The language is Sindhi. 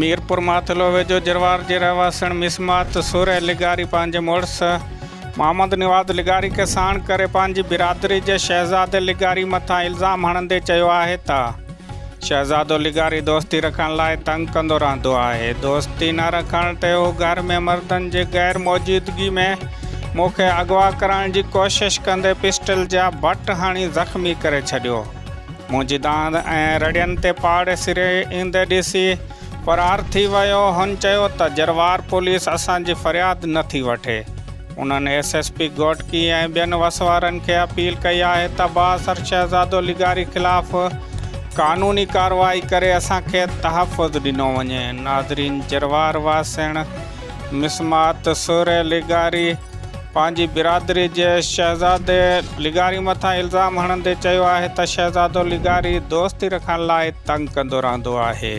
ميرپور ماٿيلو ويجهو جروار جي رهواسڻ مسمات سورهيه لغاري پنهنجي مڙس محمد نواز لغاري کي ساڻ ڪري پنهنجي برادري جي شهزادي لغاري مٿان الزام هڻندي چيو آهي ته شهزادو لغاري دوستي رکڻ لاء تنگ ڪندو رهندو آهي، دوستي نه رکڻ تي هو گهر ۾ مردن جي غير موجودگي ۾ مون کي اغوا ڪرڻ جي ڪوشش ڪندي پسٽل جا بٽ هڻي زخمي ڪري ڇڏيو. منهنجي دانهن ۽ رڙين تي پاڙيسري ايندي ڏسي فرار ٿي ويو. هن چيو ته جروار پوليس اسان جي فرياد نه ٿي وٺي. انهن ايس ايس پي گهوٽڪي ۽ ٻين وس وارن کي اپيل ڪئي آهي ته بااثر شهزادو لغاري خلاف قانوني ڪارروائي ڪري اسان کي تحفظ ڏنو وڃي. ناظرين جروار واسڻ مسمات سورهيه لغاري پنهنجي برادري جي شهزادي لغاري مٿان الزام هڻندي چيو آهي ته شهزادو لغاري دوستي رکڻ لاء تنگ ڪندو رهندو آهي.